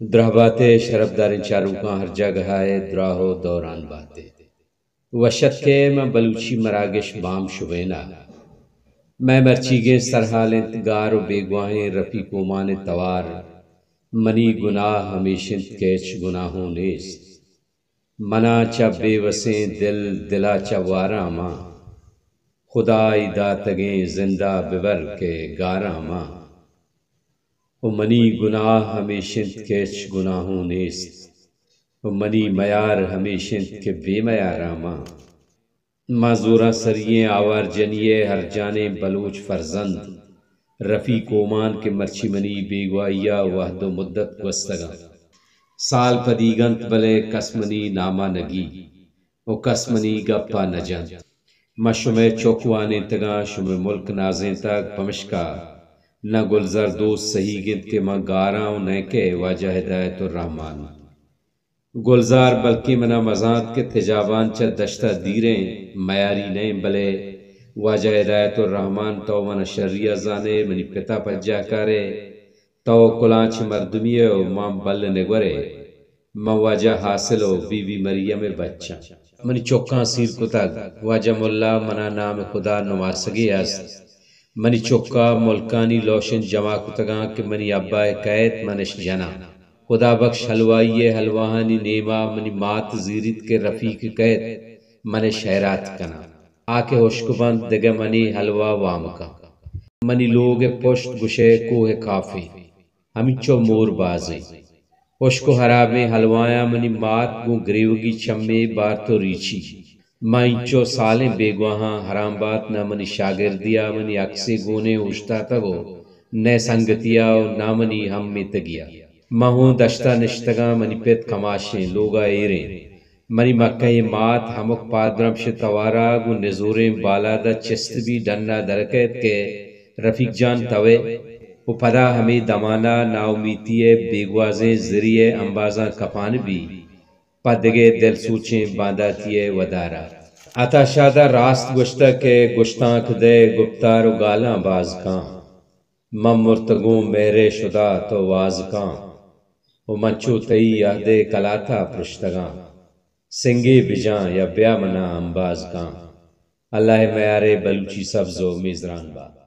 دراہ بات ئے شرپداریں چاروکاں، ہر جاگہ ءَ ئے دراہ ءُ دوران بات ئے۔ وش اتک ئے ماں بلوچی مراگش بام شبین ءَ۔ مئے مرچیگیں سرحال اِنت گار ءُ بیگواہیں رفیق اومان ءِ توار۔ منی گناہ ہمیش اِنت کہ ہچ گناہ اوں نیست۔ من ءَ چہ بے وسیں دل، دل ءَ چہ واراں من۔ خدائی داتگیں زند ءَ ببر کہ گاراں من۔ ءُ منی گناہ ہمیش اِنت کہ ہچ گناہ اوں نیست۔ ءُ منی میار ہمیش اِنت کہ بے میاراں من۔ من زورانسری ئیں آوار جنی ءِ ہرجانیں بلوچ فرزند، رفیق اومان کہ مرچی منی بیگواہی ءَ وہد ءُ مدت گوستگ اَنت۔ سال پدیگ اَنت بلے کس منی نام ءَ نہ گی ءُ کس منی گپ ءَ نہ جنت۔ من شمئے چک وانینتگاں، شمئے ملک نازینتگ، پمشکا نہ گلزار دوست سہیگ اِنت کہ من گاراں ءُ نئیکہ واجہ ہدایت الرحمن۔ گلزار بلکیں من ءَ مزانت کہ تجابان چہ دشت ءَ دیریں میاری نئیں، بلے واجہ ہدایت الرحمن تو من ءَ شری ءَ زان ئے، منی پت ءَ پجاہ کار ئے، تو کلانچ مردمی ئے ءُ من بل نگور ئے۔ من واجہ حاصل ءُ بی بی مریم ءِ بچ آں۔ منی چکاں سیر کتگ۔ واجہ ملا، من ءَ نام خدا نماسگے است۔ منی چک ءَ ملکانی لوشن جمع کتگاں کہ منی ابا ءَ کئیت من اش جناں۔ خدا بخش حلوائی ءِ حلواہانی نیم ءَ منی مات زیریت کہ رفیق کئیت من اش ہیرات کناں۔ آ کہ ہشک بنت دگہ منی حلوا وام کن۔ منی لوگ ءِ پشت گوشئے کوہ ءِ کافیں، ہمینچو مور بازیں۔ ہشک ءُ ہرابیں حلوایاں منی مات گوں گریوگی چمے بارت ءُ ریچی۔ من اینچو سالیں بیگواہاں، حرام بات نہ منی شاگردی ءَ منی اکسے گونیں اوشتاتگ ءُ نئے سنگتی ءَ ءُ نہ منی ہم میتگی ءَ۔ من ہوں دشت ءَ نشتگاں، منی پت کماشیں، لوگ ءَ ایریں۔ منی مکہیں مات ہمک پادبرمش ءِ توار ءَ گوں نزوریں بالاد ءَ چست بی ڈن ءَ درکئیت کہ رفیق جان توئے؟ ءُ پدا ہمے دمان ءَ ناامیتی ءِ بیگوازیں زری ءِ امبازاں کپان بی پہ دگہ دلسوچیں بانداتی ءِ ودار ءَ۔ عطا شاد ءَ راست گوشتگ کہ گشتانک دئے گپتار ءُ گالاں باز کاں۔ من مرتگوں مہر ءِ شدا تو واز کاں ءُ من چو تئی عہد ءِ کلات ءَ پرشتگاں۔ سنگے بجاں یا بیا من ءَ امباز کاں۔ اللہ ءِ میار ءِ بلوچی سبز ءُ میزران بات۔